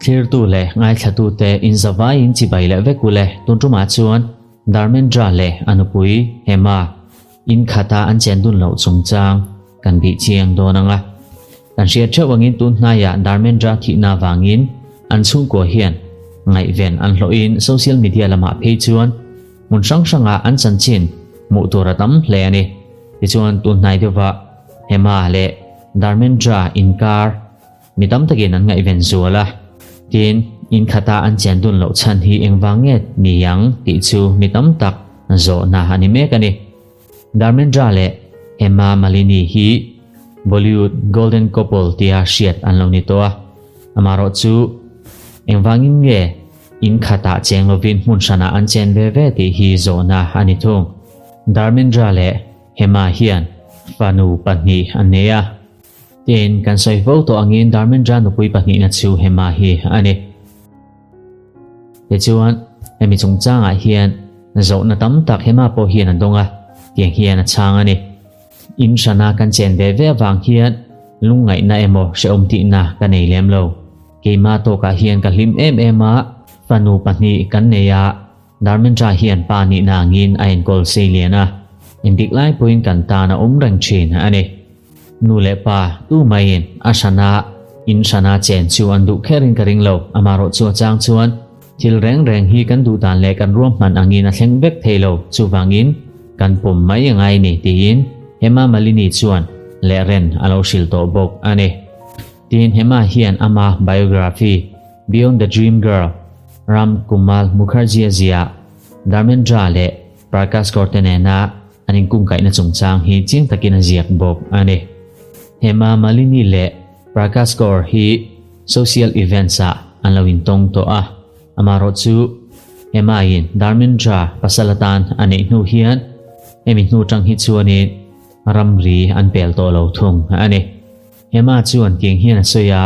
Thlirtu leh ngaithlatute inzavaiin chibai leh vek ule tun tumah chuan Dharmendra leh a nupui Hema in khata an chen dun loh chungchang kan bih chiang dawn ang a. Kan hriat theuh angin tun hnaiah Dharmendra thihna vangin an chhungkua hian ngaihven an hlawhin social media lamah phei chuan hmun hrang hrangah an chanchin hmuh tur a tam hle a ni. Tichuan tun hnai deuhvah Hema leh Dharmendra inkar Mi tam takin an ngaihven zual a, tin, in khata an chen dun loh chhan hi engvang nge ni ang tih chu mi tam tak zawhna a ni mek a ni. Dharmendra leh Hema Malini hi Bollywood Golden Couple tia hriat an lo ni tawh a, amaherawh chu engvangin nge in khatah cheng lovin hmun hranah an chen ve ve tih hi zawhna a ni thung. Dharmendra leh Hema hian fanu pahnih an nei a. Tin, kan sawi fo tawh angin Dharmendra nupui pahnihna chu Hema hi a ni. Tichuan, hemi chungchangah hian zawhna tam tak Hema pawh hian a dawng a, tiang hian a chhang a ni. In hrana kan chen ve ve avang hian lungngaihna emaw hrehawm tihna ka nei lem lo. Keimah tawkah hian ka hlim em em a, fanu pahnih kan nei a, Dharmendra hian pa nihna angin a enkawl seilian a, engtik lai pawhin kan tan a awm reng thin a ni. Nu leh pa tu maiin a hrana in hrana chen chu an duh kherin ka ring lo, amaherawh chu a chang chuan thil reng reng hi kan duh dan leh kan ruahman angin a thleng vek thei lo, chuvangin kan pawm mai a ngai ni tiin Hema Malini chuan leh ren a lo hrilh tawh bawk a ni. Tin, Hema hian ama biography Beyond the Dream Girl, Ram Kumal Mukherjee zia Dharmendra leh Prakash Kaur te nena an inkungkaihna chungchang hi chiang takin a ziak bawk a ni. Hema Malini leh Prakash Kaur hi social events ah an lo intawng tawh a, amaherawh chu Hema-in Dharmendra pasal atan a neih hnu hian hemi hnu tang hi chuanin ramri an pel tawh lo thung a ni. Hema chuan tiang hian a sawi a,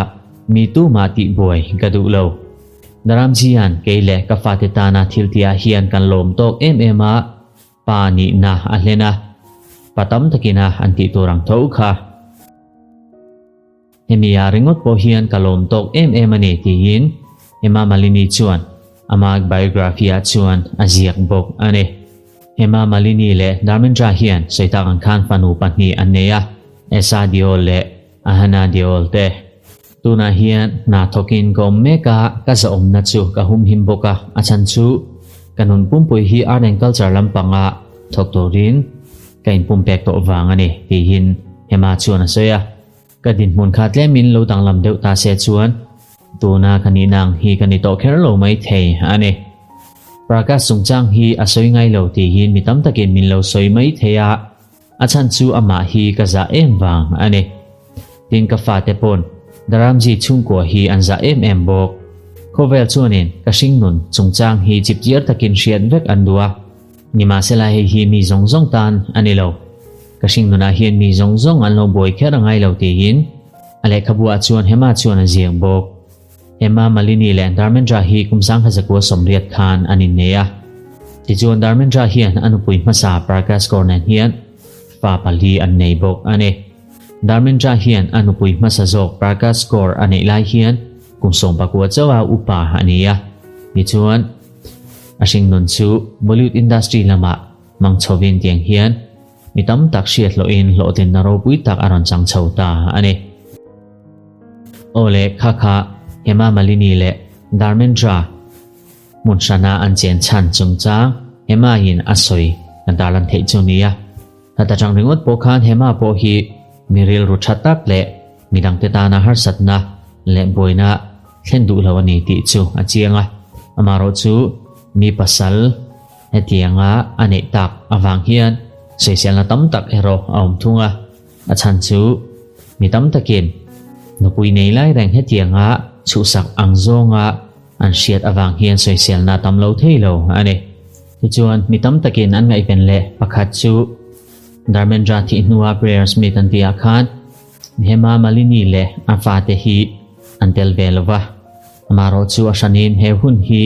Mi tumah tihbuai ka duh lo. Dharamjian kei leh ka fate tana thil tihah hian kan lawm tawk em em a, pa nihna a hlen a, pa tam takina an tih tur ang tho kha. Hemi-ah ringawt pawh hian ka lawm tawk em em a ni tiin Hema Malini chuan ama biography-ah chuan a ziak bawk a ni. Hema Malini leh Dharmendra hian sawi tak ang khan fanu pahnih an nei a, Esa Deol leh Ahana Deol te. Tunah hian hna thawkin ka awm mek a, ka zahawmna chu ka humhim bawk a, a chhan chu ka nun pumpui hi art and culture lampanga thawk turin ka inpumpek tawh vang a ni, tiin Hema chuan a sawi a. Ka dinhmun kha tlemin lo danglam deuh ta se chuan tuna ka nihna ang hi ka ni tawh kher lo mai thei a ni. Prakash chungchang hi a sawi ngai lo tiin mi tam takin min lo sawi mai thei a, a chhan chu amah hi ka zah em vang a ni. Tin ka fate pawn Dharamji chhungkua hi an zah em em bawk. Khawvel chuanin ka hringnun chungchang hi chipchiar takin hriat vek an duh a. Nimahsela hei hi mi zawng zawng tan a ni lo. Ka hringnunah hian mi zawng zawng an lo buai kher a ngai lo tiin a lehkhabuah chuan Hema chuan a ziak bawk. Hema Malini leh Dharmendra hi kum sangkha zakua 80 khan an innei a. Tichuan Dharmendra hian a nupui hmasa Prakash Kaur nen hian fa pali an nei bawk a ni. Dharmendra hian a nupui hmasa zawk Prakash Kaur a neih lai hian kum 19 chauha upa a ni a. Tichuan. A hringnun chu Bollywood industry lamah mang chhovin tiang hian mi tam tak hriat hlawhin hlawhtlinna ropui tak a rawn chang chho ta a ni. Aw le kha kha Hema Malini leh Dharmendra hmun hrana an chen chhan chungchang Hema-in a sawi kan tarlan theih chu nia. Heta tang ringawt pawh khan Hema pawh hi mi rilru tha tak leh midangte tana harsatna leh buaina thlen duh lo a ni tih chu a chiang a. Amaherawh chu mi pasal hetianga a neih tak avang hian sawiselna tam tak erawh a awm thung a. A chhan chu mi tam takin nupui nei lai reng hetianga chhuhsak ang zawnga an hriat avang hian sawiselna tam lo thei lo a ni. Tichuan, mi tam takin an ngaihven leh pakhat chu Dharmendra thih hnua Prayer Smith an tihah khan Hema Malini leh a fate hi an tel ve lo va. Amaherawh chu a hranin he hun hi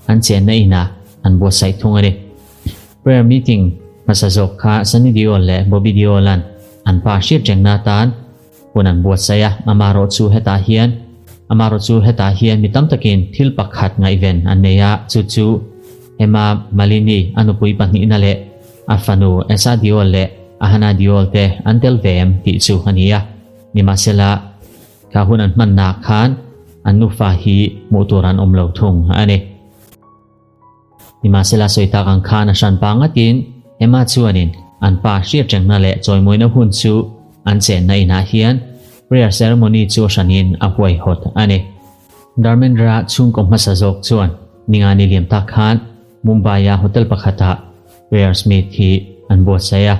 an chenna inah an buatsaih thung a ni. Prayer meeting hmasa zawk kha Sunny Deol leh Bobby Deol-a'n an pa hriat rengna atan. hun an buatsaih a, amaherawhchu hetah hian amaherawhchu hetah hian mi tam takin thil pakhat ngaihven an nei a, chu chu Hema Malini a nupui pahnihna leh a fanu Esa Deol leh Ahana Deol te an tel ve em tih chu a ni a. Nimahsela, kha hun an hmannaah khan an nufa hi hmuh tur an awm lo thung a ni. Nimahsela sawi tak ang khan a hran pa ngatin Emma chuanin an pa hriatrengna leh chawimawina hun chu an chenna inah hian prayer ceremony chu a hranin a huaihawt a ni. Dharmendra chhungkaw hmasa zawk chuan Ningani liam tak khan Mumbai-a hotel pakhatah prayer meet hi an buatsaih a.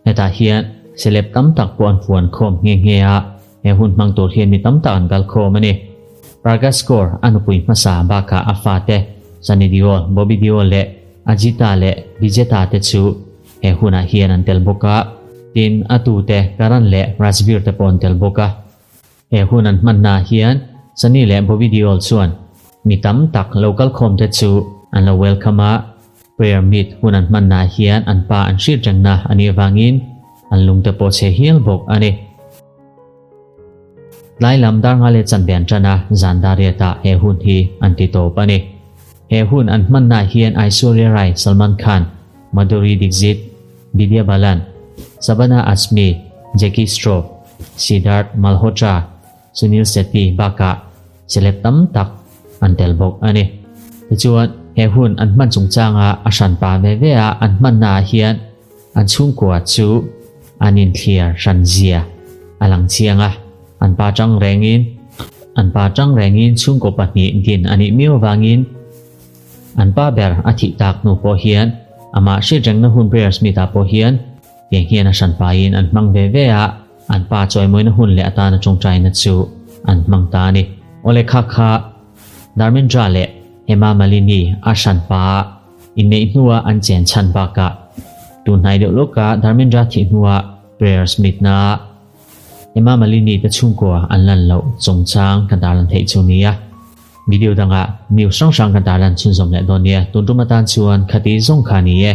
Hetah hian celeb tam tak pawh an fuan khawm nghe nghe a, he hun hmang tur hian mi tam tak an kal khawm a ni. Pargas Kaur a nupui hmasa bakah a fate Sunny Deol, Bobby Deol leh Ajita leh Vijeta te chu he hunah hian an tel bawk a, tin a tute Karan leh Rajveer te pawh an tel bawk a. He hun an hmannaah hian Sunny leh Bobby Deol chuan mi tam tak lo kal khawm te chu an lo welcome a, prayer meet hun an hmannaah hian an pa an hriat rengna a nih avangin an lung te pawh chhe hial bawk a ni. Tlai lam dar nga leh chanve an tan a, zan dar riatah he hun hi an ti tawp a ni. He hun an hmannaah hian Aishwarya Rai, Salman Khan, Madhuri Dixit, Vidya Balan, Shabana Azmi, Jackie Shroff, Siddharth Malhotra, Sunil Shetty bakah celeb tam tak an tel bawk a ni. Tichuan, he hun an hman chungchanga a hranpa ve ve a an hmannaah hian an chhungkua chu an inthliar hran zia a lang chiang a, an pa tang rengin an pa tang rengin chhungkaw pahnih din a nih miau avangin an pa ber a thih tak hnu pawh hian amah hriatrengna hun prayer meet ah pawh hian tiang hian a hranpain an hmang ve ve a. An pa chawimawina hun leh atana tawngtaina chu an hmang ta a ni. Awle kha kha Dharmendra leh Hema Malini a hran pa a inneih hnua an chen chhan bakah tun hnai deuh lawka Dharmendra thih hnua prayers meet-na ah Hema Malini te chhungkua an lan loh chungchang kan tarlan theih chu nia. Video dangah news hrang hrang kan tarlan chhunzawm leh dawn nia. Tun tum atan chuan khati zawng kha ni e.